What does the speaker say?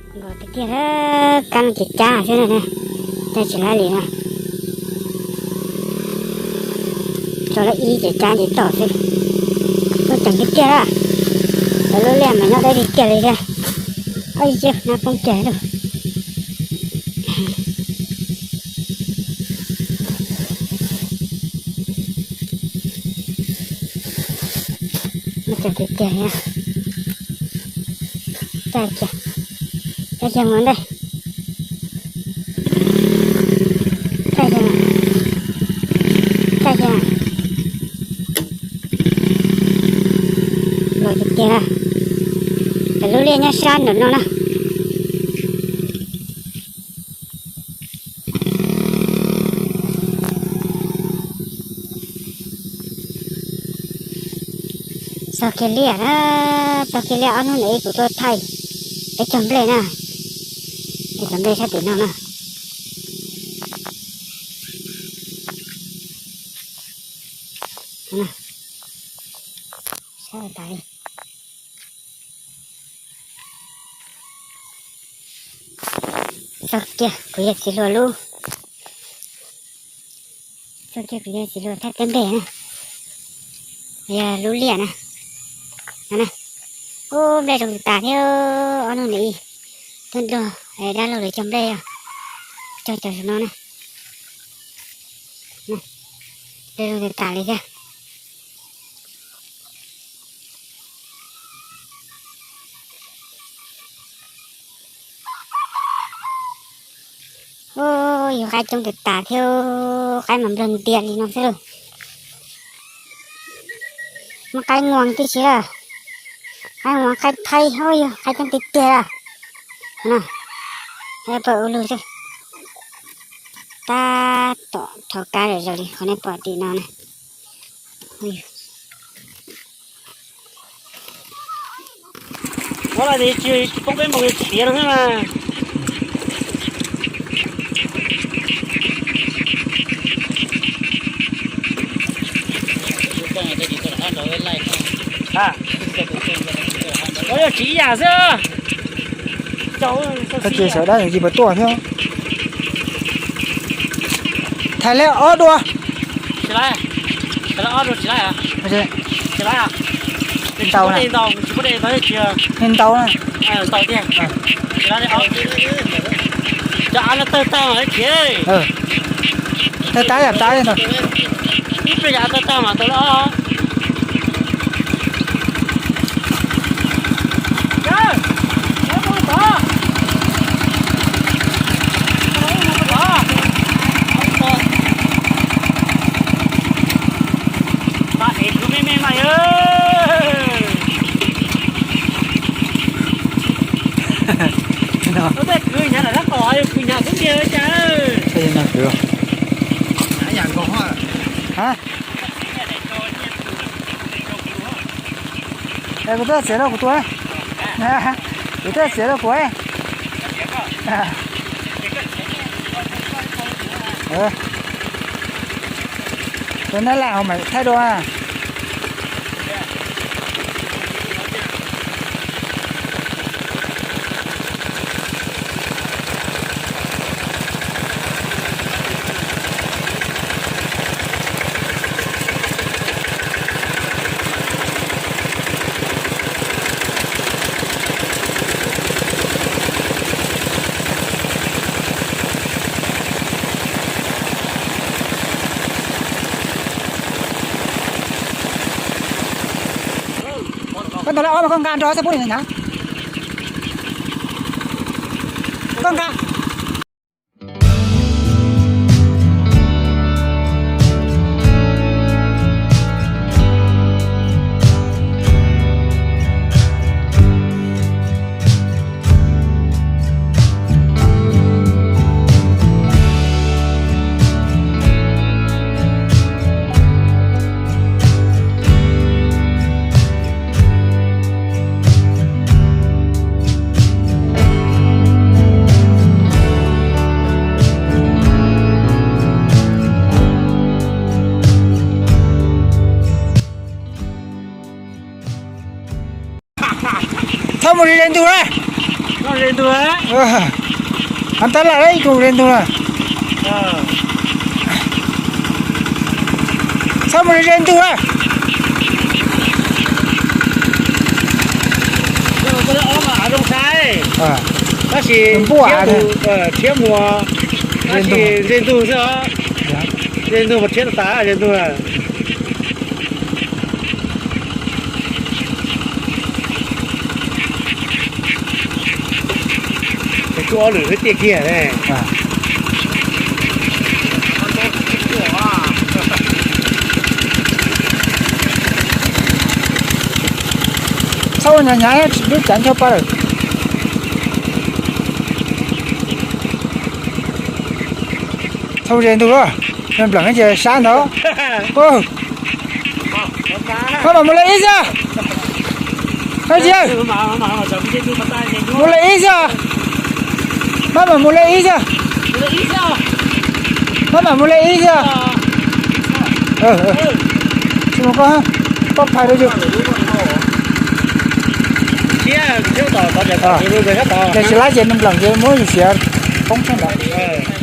Nkaus tiag tiag, kab no ces cab xwb na, cab tsis laib li na. Tso lawm ib ces cab ces tom xwb. Tuaj ceev tiag tiag a. Lawv lub liaj mas nyob deb tiag tiag li thiab. Ib, nab poob kiag lauj. Nyob ceev tiag tiag li. Caij kiag, caij kiag mus ntej. Caij kiag, caij kiag. Nkaus tiag tiag a. Lawv lub liaj nyob sab nraum no na. Txog kiag liaj na, txog kiag liaj ob hnub ntawd kuv tuaj thaij peb cog nplej na, peb cog nplej sab tim no na. Sab tas li. Txog kiag kuv yawg txiv hluas lub, txog kiag kuv yawg txiv hluas thaj teb nplej na, yog lub liaj na. Ub, nplej zoo tas thiab, ob hnub ntawd tuaj dluag dab laug lawv cog nplej os, cog cov saum no na. Nplej zoo tas tas li thiab. Ub, yog qaib coob tas tas thiab, qaib mas nplog ntias li no xwb lauj. Muaj qaib nuas tib si lawm, qaib nuas qaib thaib, ub, yog qaib coob tiag tiag lawm. Pab ua lug xwb, tab tom thov kab zom zaws li qhov nej pom tim no na. Ua li tsis poob peb moos tsis tiav no xwb mas. Ua yog tsis ib yam xwb. Tab sis sawv dab tsis puas tuaj thiab. Thaiv li ob dua. Ntau na. Ntau na. Tawg tab yam tab li ntawd. Kuv twb txiav rau kuv tus, kuv twb txiav rau kuv. Tus nab lam ho mam thaij dua. Koj ntawd lawm ob mas koj nqa nrog xab pub li ntawd na. Koj nqa. Thauj mus li le ntug na. Av tab laj ib koog ze ntug na. Txhob mus ze ntug na. Tab sis npuaj, tshiab muag, tab sis ze ntug xwb os. Ze ntug mas tshiab tas tas ze ntug. Kuj ob lwm tiaj kiag ne. Txhob ua hnyav hnyav, lub cav ncho pa lawm. Txhob ze ntug, npleem ces sab ntawd. Maj mam mus li ib xwb. Hab Tsis, mus li ib xwb. Maj mam mus li ib xwb. Maj mam mus li ib xwb. Tsis mus koj, koj phais rau yus. Ces tsis laib ces nws npleem ces muab yus xiav poob sab ntawd.